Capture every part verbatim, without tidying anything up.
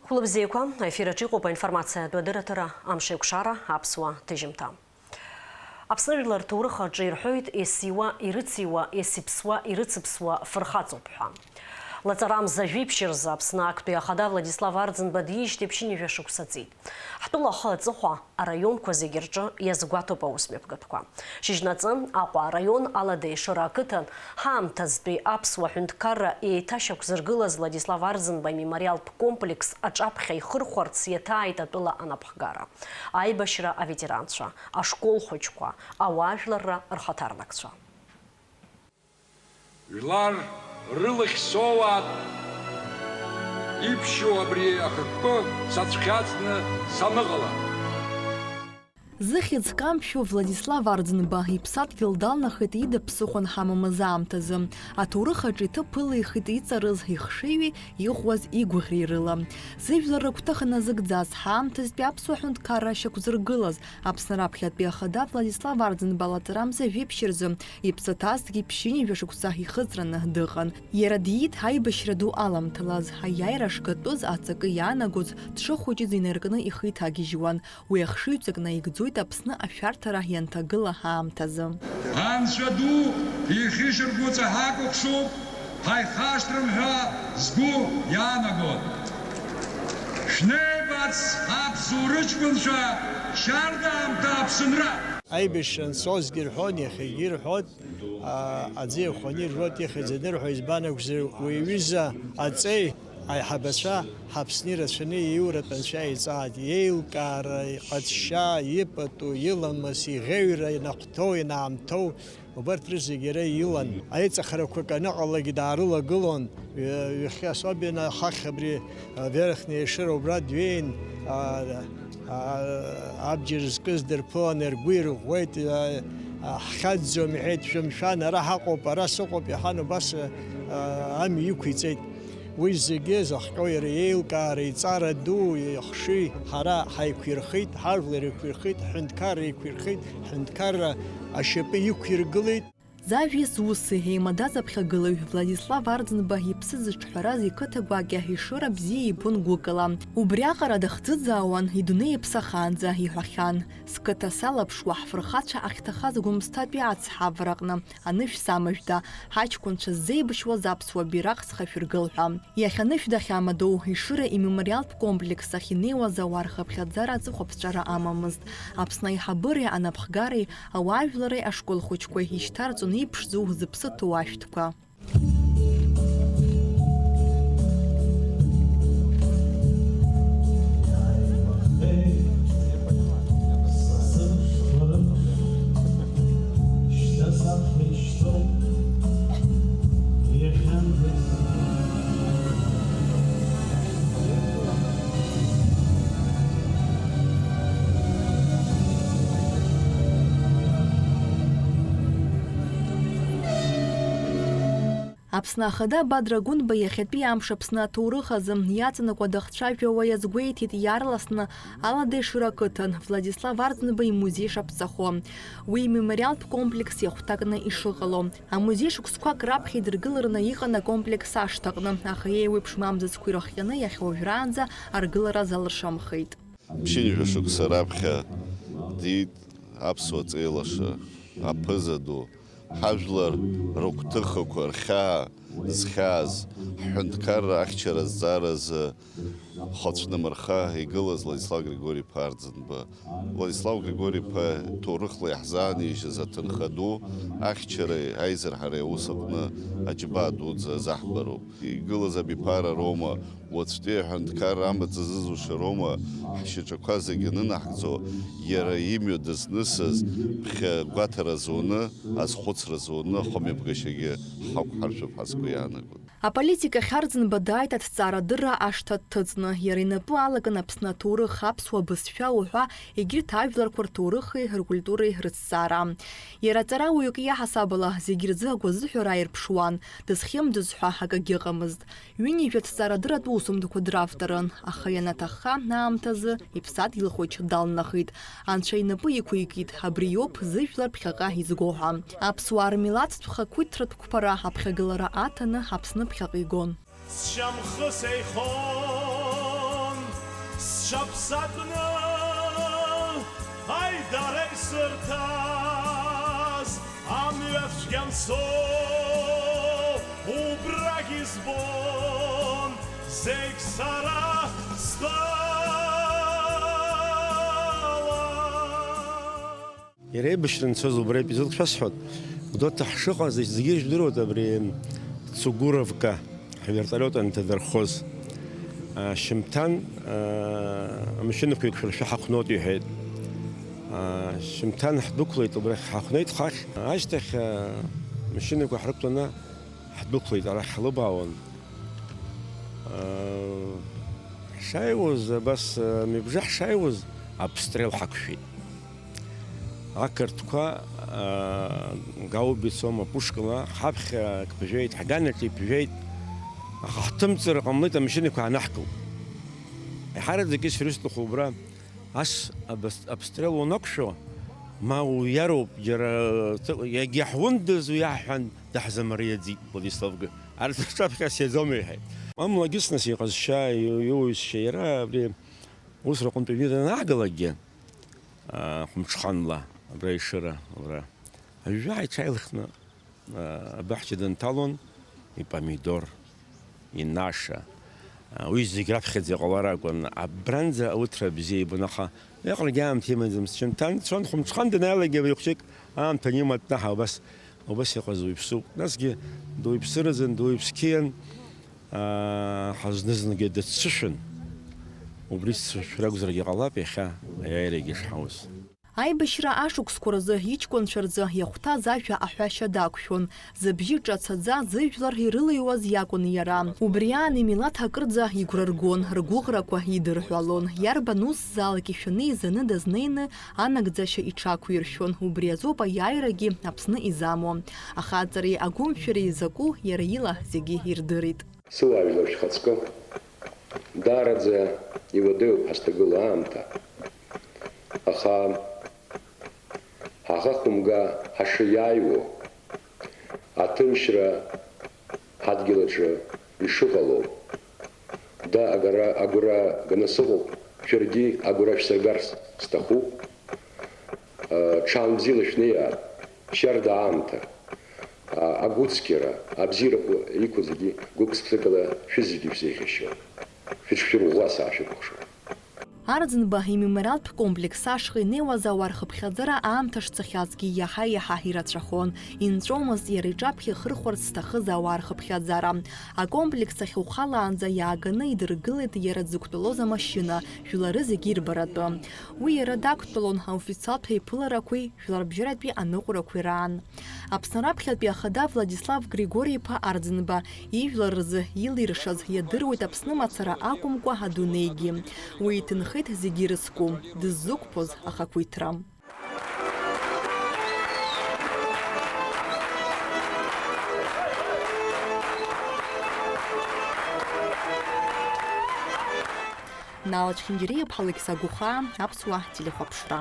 Хәылбзиақәа, аефир аҿы иҟоуп аинформациатә адырраҭара Амшеикәшара аԥсуа ҭыжьымҭа. Аԥсны жәлар рҭоурых аҿы ирҳәоит, есиуа, ирыциуа, есиԥсуа, ирыцыԥсуа фырхаҵоуп ҳәа. Лаҵарамза жәиԥшь рзы Аԥсны актәи ахада Владислав Арӡынба диижьҭеи ԥшьынҩажәа шықәса ҵит. Ҳтәыла ахы аҵыхәа араионқәа зегьы рҿы иазгәаҭоуп аусмҩаԥгатәқәа. Шьыжьнаҵы Аҟәа араион Аладеи Шыра ақыҭан ҳаамҭазтәи аԥсуа ҳәынҭқарра еиҭашьақәзыргылаз Владислав Арӡынба имемориалтә комплекс аҿаԥхьа ихырхәарц иаҭааит атәыла анапхгара, аибашьра аветеранцәа, ашкол хәыҷқәа, ауаажәларра рхаҭарнакцәа. Жәлар рылахь соуаат, иԥшьоу абри ахықәкы сацәхьаҵны саныҟала. Зыхьӡ камшәо Владислав Арӡынба иԥсадгьыл далнахит ида ԥсыхәа анҳамамыз аамҭазы. Аҭоурых аҿы иҭыԥ ылихит иҵарыз ихшыҩи иӷәӷәаз игәыӷреи рыла. Зыжәлар рыгәҭыха назыгӡаз, ҳаамҭазтәи аԥсуа ҳәынҭқарра шьақәзыргылаз, Аԥсны раԥхьатәи ахада Владислав Арӡынба лаҵарамза жәиԥшь рзы иԥсы ҭазҭгьы ԥшьынҩажәа шықәса ихыҵраны дыҟан. Иара диит аибашьра ду аламҭалаз, аиааира шгатәыз, аҵакы иаанагоз, дшыхәыҷыз инаркны ихы иҭагьежьуан. Уи ахшыҩҵак наигӡоит Аԥсны ашәарҭара ианҭагыла ҳаамҭазы. Анцәа ду ихьышьаргәыҵа ҳакәыхшоуп, ҳаихашҭрым ҳәа сгәы иаанагоит. Шәнеибац, аԥсуа рыҷкәынцәа, шьарда аамҭа Аԥсынра! Аибашьра анцозгьы рҳәон, иахьагьы ирҳәоит, а, аӡы иахәаны ирҳәоит, ихьӡ анырҳәо, избан акәзар, уи аҩыза аҵеи аиҳабацәа ҳАԥсны ирацәаны ииуратә анцәа иҵааит, иеилкаара, иҟазшьа, ипату, иламыс, иӷьеҩра, инахәҭоу, инаамҭоу, убарҭ рызегь иара илан. Аиҵахарақәак аныҟалалак даарылагылон, ҩ-, ҩахьхьи особенно ҳахь абри, а, Верхняя Ешыра убра дҩеин, а, а, абџьар зкыз дырԥылан, ргәы ирӷәӷәеит, а, а, ҳхьаҵӡом, иҳәеит, шәымшәан, ара ҳаҟоуп, ара сыҟоуп, иҳәан, убас, а, амҩа иқәиҵеит. Уи зегьы зыхҟьо иара иеилкаара, иҵара ду, ихшыҩ ҳара ҳаиқәирхеит, ҳажәлар еиқәирхеит, ҳҳәынҭқарра еиқәирхеит, ҳҳәынҭқарра ашьапы иқәиргылеит. Зажәеи зуси еимадаз аԥхьагылаҩ Владислав Арӡынба иԥсы зыҿҳәараз иқыҭа гәакьа Ешыра бзиа ибон гәыкала. Убриаҟара дахӡыӡаауан, идунеи иаԥсахаанӡа иҳәахьан, сқыҭа салаԥшуа, ҳфырхацәа ахьҭахаз Гәымсҭатәи ацҳа авараҟны, анышә самыжәда, ҳаҷкәынцәа ззеибашьуаз аԥсуа бираҟ схашәыргыл ҳәа. Иахьа анышә дахьамадоу Ешыра имемориалтә комплекс ахь инеиуаз ауаа рхыԥхьаӡара аҵыхәаԥҵәара амамызт. Аԥсны аиҳабыреи анапхгареи ауаажәлари ашкол хәыҷқәеи ишьҭарҵон иԥшӡоу зыԥсы ҭоу ашәҭқәа. Аԥсны Ахада Бадра Гәынба иахьатәи амш Аԥсны аҭоурых азы иаҵанакуа дахцәажәауа иазгәеиҭеит иаарласны Аладеи Шыра ақыҭан Владислав Арӡынба имузеи шаԥҵахо, уи имемориалтә комплекс иахәҭакны ишыҟало. Амузеи шықәсқәак раԥхьа идыргылараны иҟан акомплекс ашҭаҟны, аха еиуеиԥшым амзызқәа ирыхҟьаны иахьа уажәраанӡа аргылара залыршамхеит. Ԥшьынҩажәа шықәса раԥхьа диит аԥсуа ҵеилаша, аԥыза ду, ҳажәлар рыгәҭыхақәа рхьаа зхьааз, ҳҳәынҭқарра ахьчара азҵааразы хәацәнымырха игылаз Владислав Григори-иԥа Арӡынба. Владислав Григори-иԥа ҭоурыхла иаҳзаанижьыз аҭынха ду ахьчареи аизырҳареи аус аҟны аџьабаа дуӡӡа азаҳбароуп. Игылаз абиԥара роума, уаҵәтәи аҳәынҭқарра амаҵ зызуша роума, ҳшьаҿақәа зегьы анынаҳгӡо, иара имҩа дызнысыз ԥхьа гәаҭара зуны, азхәыцра зуны ахымҩаԥгашьагьы ҳақәҳаршәып ҳәа сгәы иаанагоит. Аполитик ахь Арӡынба дааит аҭҵаарадырра ашҭа дҭыҵны. Иара инапы алакын Аԥсны аҭоурых, аԥсуа бызшәа уҳәа егьырҭ ажәларқәа рҭоурыхи ркультуреи рыҭҵаара. Иара аҵарауаҩык иаҳасаб ала зегьы рзы агәазыҳәара аирԥшуан, дызхьымӡоз ҳәа акагьы ыҟамызт. Ҩынҩажәа ҭҵаарадырратә усумҭақәа дравторын, аха ианаҭахха аамҭазы иԥсадгьыл хәыҷ далнахит. Анцәа инапы иқәикит, абри иоуп зыжәлар ԥхьаҟа изго ҳәа. Аԥсуаа рмилаҭтә хақәиҭтәратә қәԥара аԥхьагылара аҭаны Аԥсны ԥхьаҟа игон. Сшьамхы сеихон. Аԥсатәны аидара исырҭаз амҩа цәгьа ансо убрагь избон зегь сара стәала. Иара еибашьра анцоз убра итәы изылшәасҳәоит. Гәдоуҭа ҳшыҟаз зегьы жәдыруеит, абри Цугуровка ҳвертолиот анҭадырхоз. Шьымҭан амашьынақәа еиқәшәыршәа ҳахәноит иҳәеит. Шьымҭан ҳдәықәлеит, убрахь ҳахәнеит хахь. Ашьҭахь амашьынақәа ҳрықәтәаны ҳдәықәлеит, арахь ҳлыбаауан. Ҳшааиуаз, абас мҩабжа ҳшааиуаз, обстрел ҳақәшәеит. Ақырҭқәа, аа, гаубицоума, пушкала ҳаԥхьа ак ԥжәеит, ҳаганаҿ иԥжәеит, аха ҳҭымҵыр ҟамлеит, амашьынақәа аанаҳкылт. Еиҳараӡак исҳәо исҭаху убра, ас абас-, абстрел уанақәшәо, ма уиароуп, џьара ҭы-, иагьаҳундаз уи аҳәан, даҳзамариаӡеит Владиславгьы. Арҭ рҿаԥхьа сиаӡом, иҳәеит. Амлагьы снас иҟазшьа, иу-, иуаҩсшьа иара абри усраҟынтәи аҩны данаагалакгьы, аа, хәымҽханла, абра Ешыра, абра. Ажәжәаҳәа иҽааилыхны, аа, абаҳча дынҭалон, ипомидор, инаша. Аа, уи зегь раԥхьаӡа иҟалар акәын. Абранӡа ауҭра бзиа ибон, аха иҟаргьы аамҭа имаӡамызт. Шьымҭан дцон, хәымҽхан данааилак абри хәҷык аамҭа анима днаҳа, убас, убас иҟаз уаҩԥсуп. Насгьы дуаҩԥсыразын, дуаҩԥсқьиан. Аа, ҳазны-зынгьы дыццышәын. Убри сцәышәра акәзаргьы ҟалап иахьа аиааирагьы шҳауз. Аибашьра ашықәсқәа рзы иҷкәынцәа рзы иахәҭаз ажәа аҳәашьа дақәшәон. Зыбжьы ҿацаӡа зыжәлар ирылыҩуаз иакәын иара. Убри аан имилаҭ акырӡа игәра ргон, ргәыӷрақәа идырҳәалон. Иарбан усзаалак ишәаны изаны дазнеины анагӡашьа иҽақәиршәон. Убри азоуп аиааирагьы Аԥсны изамуа. Ахаҵареи агәымшәареи закәу иара ила зегьы ирдырит. Сыуаажәлар шәхаҵкы, даараӡа иуадаҩуп ҳазҭагылоу аамҭа, аха ҳаӷа хәымга ҳашиааиуоу, аҭынчра ҳадгьыл аҿы ишыҟало, да агара, агәра ганы сыҟоуп, шәаргьы агәра шәсыргарц сҭахуп. Ҽаанбзиала шәнеиаат, шьарда аамҭа, агәыцқьара, абзиарақәа иқәу зегьы гәык-ԥсыкала шәызегьы шәзеиӷьасшьоит. Шәыҽшәырӷәӷәа саашәыкәыхшоуп. Арӡынба имемориалтә комплекс ашҟа инеиуаз ауаа рхыԥхьаӡара аамҭа шцахьазгьы иаҳа-иаҳа ирацәахон. Инҵәомызт иара иҿаԥхьа ихырхәарц зҭахыз ауаа рхыԥхьаӡара. Акомплекс ахь ухалаанӡа иааганы идыргылеит иара дзықәтәалоз амашьына, жәлары зегьы ирбаратәы. Уи иара дақәтәалон аофициалтә еиԥыларақәеи жәларбжьаратәи аныҟәарақәеи раан. Аԥсны раԥхьатәи ахада Владислав Григори-иԥа Арӡынба ижәлар рзы илиршаз иадыруеит Аԥсны мацара акәымкәа адунеигьы. Уи иҭынхеит зегьы ирызку, дыззықәԥоз ахақәиҭра. Нал Ачхьынџьариа-иԥҳа Алықьса Гәыхаа, Аԥсуа телехәаԥшра.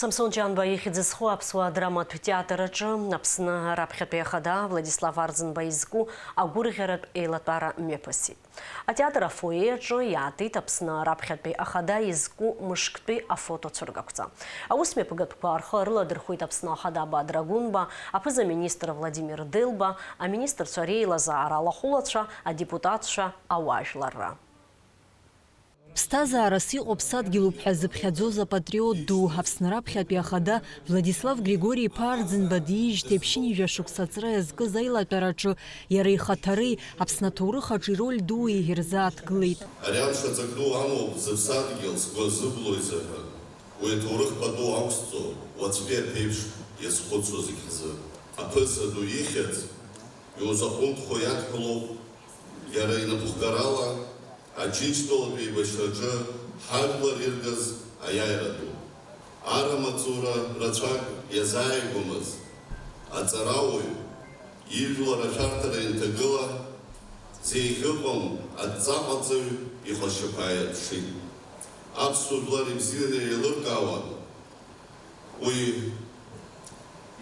Самсон Ҷанба ихьӡ зху Аԥсуа драматә театр аҿы Аԥсны раԥхьатәи ахада Владислав Арӡынба изку агәырӷьаратә еилатәара мҩаԥысит. Атеатр афойе аҿы иаатит Аԥсны раԥхьатәи ахада изку мышктәи афотоцәыргақәҵа. Аусмҩаԥгатәқәа рхы рыладырхәит Аԥсны ахада Бадра Гәынба, аԥыза-министр Владимир Делба, аминистрцәа реилазаара алахәылацәа, адепутатцәа, ауаажәларра. Ԥсҭазаарас иҟоу ԥсадгьылуп ҳәа зыԥхьаӡоз апатриот ду, Аԥсны раԥхьатәи ахада Владислав Григори-иԥа Арӡынба диижьҭеи ԥшьынҩажәа шықәса аҵра иазкыз аилатәараҿы иара ихаҭареи Аԥсны аҭоурых аҿы ироль дуи ирзааҭгылеит. Ари амш аҵак ду амоуп зыԥсадгьыл згәы азыбло изыҳәан. Уи аҭоурых пату ақәсҵо, уаҵәтәи аԥеиԥш иазхәыцуа зегь ҳзы. Аԥыза ду ихьӡ иузаҟәымҭхо иадҳәалоуп. Иара инапхгарала Аџьынџьтәылатә еибашьраҿы ҳажәлар иргаз аиааира ду, аррамаҵзура рацәак иазааигәамыз аҵарауаҩ, ижәлар ашәарҭара ианҭагыла, зеиӷьыҟам адҵаҟаҵаҩ иҟазшьақәа ааирԥшит. Аԥсуа жәлар ибзианы еилыркаауан. Уи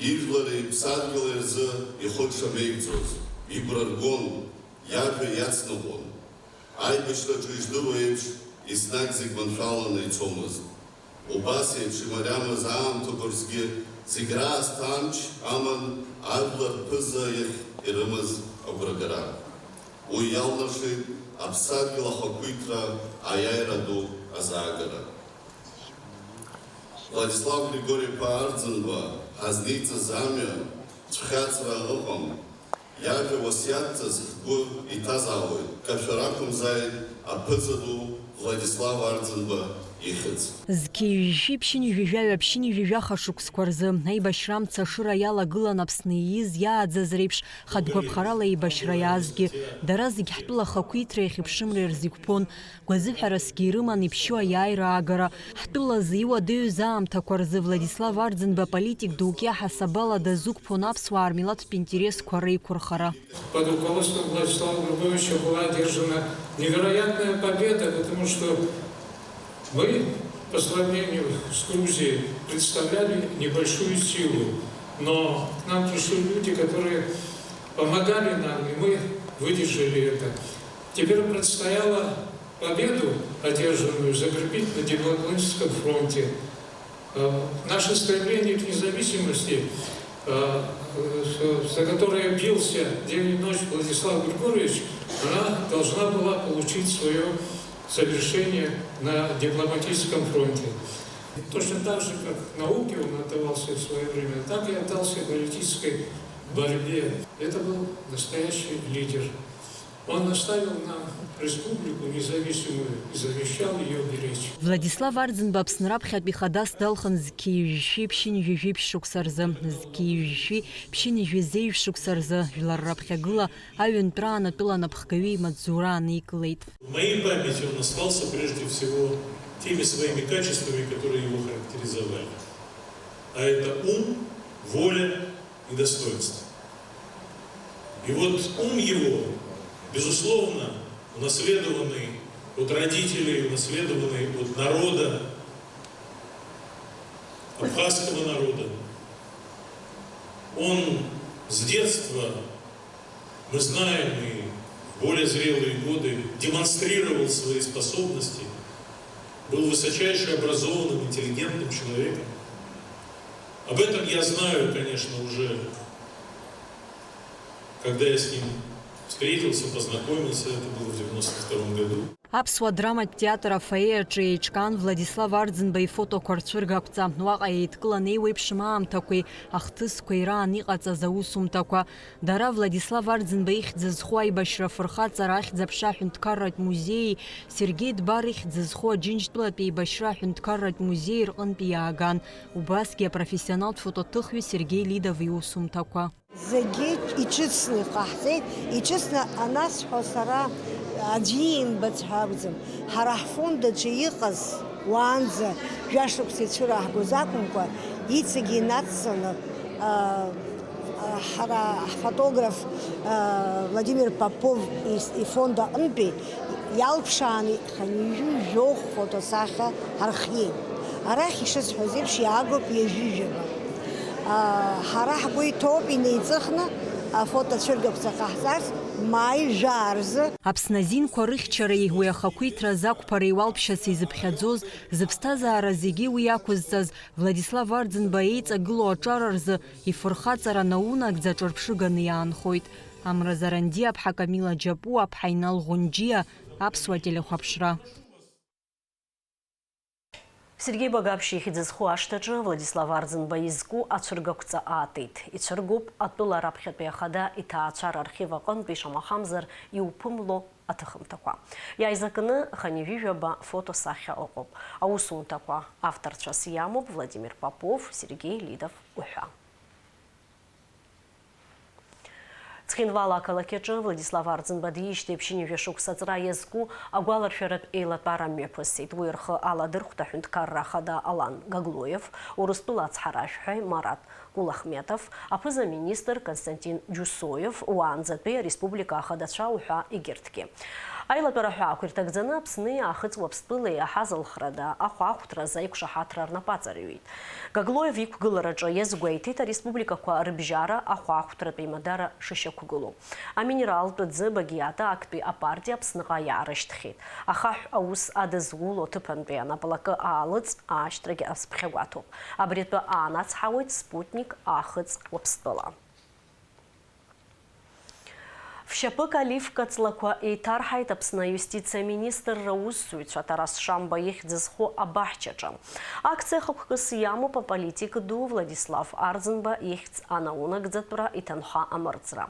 ижәлари иԥсадгьыли рзы ихы дшамеигӡоз игәра ргон, иажәа иацныҟәон. Аибашьраҿы иждыруа еиԥш, еснагь зегь маншәаланы ицомызт. Убас еиԥш имариамыз аамҭақәа рзгьы зегь раасҭа амч аман ажәлар рԥыза иахь ирымаз агәрагара. Уи иалнашеит аԥсадгьыл ахақәиҭра аиааира ду азаагара. Владислав Григорий-иԥа Арӡынба ҳазниҵаз амҩа цәхьаҵра ыҟам. Иажәа уасиаҭҵас ҳгәы иҭазаауеит, кашәара ақәымзааит аԥыза ду Владислав Арӡынба ихьӡ. Зқьи жәшәи ԥшьынҩажәи жәаҩа ԥшьынҩажәи жәаха шықәсқәа рзы аибашьра амца ашыра иалагылан Аԥсны ииз, иааӡаз реиԥш, хатә гәаԥхарала еибашьра иаазгьы, дара зегь ҳтәыла ахақәиҭреи ахьыԥшымреи рзы иқәԥон. Гәазыҳәарасгьы ирыман иԥшьоу аиааира аагара. Ҳтәылазы иуадаҩыз аамҭақәа рзы Владислав Арӡынба политик дук иаҳасабала дазықәԥон аԥсуаа рмилаҭтә интересқәа реиқәырхара. Под руководством Владислава Григорьевича была одержана невероятная победа, потому что мы, по сравнению с Грузией, представляли небольшую силу, но к нам пришли люди, которые помогали нам, и мы выдержали это. Теперь предстояло победу, одержанную, закрепить на дипломатическом фронте. Э, наше стремление к независимости, э, э, за которое бился день и ночь Владислав Григорьевич, она должна была получить свое завершение на дипломатическом фронте. Точно так же, как науке он отдавался в свое время, так и отдался политической борьбе. Это был настоящий лидер. Он оставил нам республику независимую и завещал её беречь. Владислав Арӡынба Аԥсны раԥхьатәи хадас далхын зқьи жәшәи ԥшьынҩажәи жәиԥшь шықәса рзы, зқьи жәшәи ԥшьынҩажәи зеижә шықәса рзы, жәлар раԥхьагыла аҩынтәраан атәыла анапхгаҩы имаҵзура аникылеит. В моей памяти он остался прежде всего теми своими качествами, которые его характеризовали. А это ум, воля и достоинство. И вот ум его, безусловно, унаследованный от родителей, унаследованный от народа, абхазского народа, он с детства, мы знаем, и в более зрелые годы демонстрировал свои способности, был высочайше образованным, интеллигентным человеком. Об этом я знаю, конечно, уже, когда я с ним встретился, познакомился, это было в девяносто втором году. Аԥсуа драматә театр афоиеаҿы еиҿкаан Владислав Арӡынба ифотоқәа рцәыргақәҵа. Уаҟа еидкылан еиуеиԥшым аамҭақәеи ахҭысқәеи раан иҟаҵаз аусумҭақәа. Дара Владислав Арӡынба ихьӡ зху аибашьра афырхаҵара ахьӡ-аԥша аҳәынҭқарратә музеии Сергеи Дбар ихьӡ зху Аџьынџьтәылатәи еибашьра аҳәынҭқарратә музеи рҟынтәи иааган. Убасгьы апрофессионалтә фотоҭыхҩы Сергеи Лидов иусумҭақәа. Зегьы иҿыцны иҟаҳҵеит, иҿыцны анасҳәо сара аӡәы иимбац ҳәа акәӡам. Ҳара ҳфонд аҿы иҟаз уаанӡа жәашықәса ицәыраҳгоз акәымкәа, иҵегьы инацҵаны, а, а, ҳара ҳфотограф, а, Владимир Попов ис-, ифонд аҟынтәи иалԥшааны хынҩажәи жәохә фотосахьа ҳархиеит. Арахь ишысҳәаз еиԥш иаагоуп ҩажәи жәаба. А, ҳара ҳгәы иҭоуп инеиҵыхны афотоцәыргақәҵа ҟаҳҵарц маи жәаа рзы. Аԥсны азинқәа рыхьчареи уи ахақәиҭра азақәԥареи уалԥшьас изыԥхьаӡоз, зыԥсҭазаара зегьы уи иақәызҵаз Владислав Арӡынба еиҵагылоу аҿар рзы ифырхаҵара наунагӡа ҿырԥшыганы иаанхоит. Амра Зарандиаԥҳа, Камила Џьапуаԥҳа, Инал Ӷәынџьиа, Аԥсуа телехәаԥшра. Сергеи Багаԥшь ихьӡ зху ашҭаҿы Владислав Арӡынба изку ацәыргақәҵа аатит. Ицәыргоуп атәыла раԥхьатәи ахада иҭаацәара архив аҟынтәи, шамахамзар, иуԥымло аҭыхымҭақәа. Иааизакны хынҩажәи жәаба фотосахьа ыҟоуп. Аусумҭақәа авторцәас иамоуп Владимир Попов, Сергеи Лидов уҳәа. Цхинвал ақалақь аҿы Владислав Арӡынба диижьҭеи ԥшьынҩажәа шықәса аҵра иазку агәаларшәаратә еилатәара мҩаԥысит. Уи рхы аладырхәт аҳәынҭқарра ахада Алан Гаглоев, Урыстәыла ацҳаражәҳәаҩ Марат Кулахметов, аԥыза-министр Константин Џьусоев, уаанӡатәи ареспублика ахадацәа уҳәа егьырҭгьы. Аилатәара ҳәаақәа ирҭагӡаны Аԥсни Аахыҵ Уаԥстәылеи аҳазалхрада ахәаахәҭразы аиқәшаҳаҭра рнапаҵаҩит. Гаглоев иқәгылараҿы иазгәеиҭеит ареспубликақәа рыбжьара ахәаахәҭратә еимадара шышьақәгылоу. Аминералтә ӡы Багиаҭа актәи апартиа Аԥсныҟа иаарышьҭхьеит. Ахаҳә аус адызуло аҭыԥантәи анаплакы аалыҵ аашьҭрагьы азԥхьагәаҭоуп. Абри атәы аанацҳауеит Спутник Аахыҵ Уаԥстәыла. Фшьапык аливка ҵлақәа еиҭарҳаит Аԥсны аиустициа аминистрра аусзуҩцәа Тарас Шамба ихьӡ зху абаҳчаҿы. Акциа хықәкыс иамоуп аполитик ду Владислав Арӡынба ихьӡ анаунагӡатәра иҭынха амырӡра.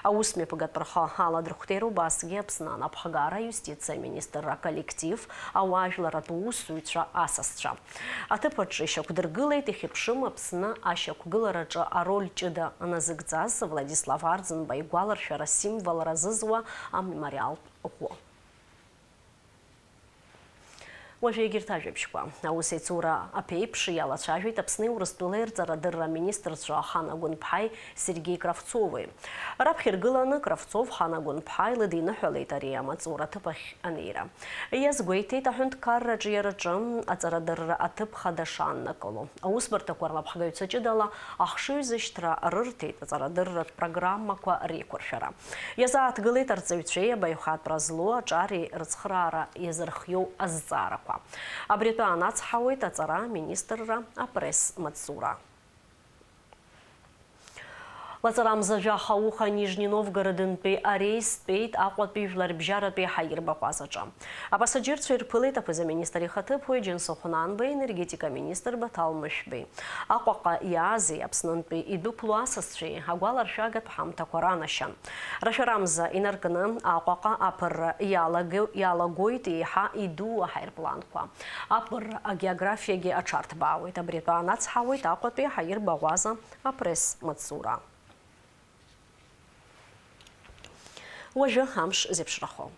Аусмҩаԥгатә рхы аладырхәҭеира убасгьы Аԥсны анапхгара, аиустициа аминистрра аколлектив, ауаажәларратә усзуҩцәа, асасцәа. Аҭыԥ аҿы ишьақәдыргылеит ихьыԥшым Аԥсны ашьақәгылараҿы ароль ҷыда назыгӡаз Владислав Арӡынба игәаларшәара символра зызуа амемориалтә ӷәы. Уажәы егьырҭ ажәабжьқәа. Аус еицура аԥеиԥш иалацәажәеит Аԥсни Урыстәылеи рҵарадырра аминистрцәа Хана Гәынԥҳаи Сергеи Кравцови. Раԥхьа иргыланы Кравцов Хана Гәынԥҳа илыдиныҳәалеит ари амаҵура аҭыԥ ахь анеира. Иазгәеиҭеит аҳәынҭқарра аҿиараҿы аҵарадырра аҭыԥ хада шааннакыло. Аусбарҭақәа рлаԥхгаҩцәа ҷыдала ахшыҩзышьҭра рырҭеит аҵарадырратә программақәа реиқәыршәара. Иазааҭгылеит арҵаҩцәеи абаҩхатәра злоу аҿари рыцхыраара иазырхиоу азҵаарақәа. Абри атәы анацҳауеит аҵара аминистрра апресс-маҵзура. Лаҵарамза жәаха ауха Нижни Новгородынтәи арейс тәеит Аҟәатәи жәларбжьаратәи ҳаирбаӷәазаҿы. Апассаџьырцәа ирԥылеит аԥыза-министр ихаҭыԥуаҩ Џьансыхә Нанбеи, енергетика министр Баҭал Мышәбеи. Аҟәаҟа иаазеи Аԥснынтәи идәықәло асасцәеи агәаларшәагатә ҳамҭақәа ранашьан. Рашәарамза инаркны Аҟәаҟа аԥырра иалаго-, иалагоит еиҳа идуу аҳаирпланқәа. Аԥырра агеографиагьы аҽарҭбаауеит. Абри атәы анацҳауеит Аҟәатәи ҳаирбаӷәаза апресс-маҵзура. Уажәы амш зеиԥшрахо.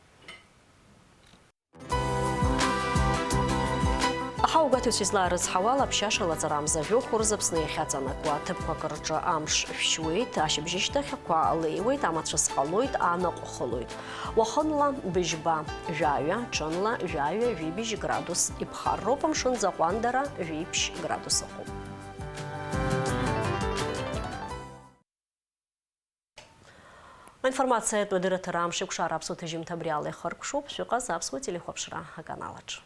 Аҳауагәаҭаҩцәа излаарыцҳауа ала, аԥшьаша лаҵарамза жәохә рзы Аԥсны иахьаҵанакуа аҭыԥқәак рҿы амш шәшьуеит, ашьыбжьышьҭахьқәа леиуеит, амацәыс ҟалоит, анаҟә хылоит. Уахынла быжьба, жәаҩа, ҽынла жәаҩа-жәибжь градус иԥхарроуп, амшын аӡы аҟәандара жәеиԥшь градус ыҟоуп. Аинформациатә адырраҭара амш еиқәшара аԥсуа ҭыжьымҭа абри ала ихыркәшоуп, шәыҟаз аԥсуа телехәаԥшра аканалаҿ.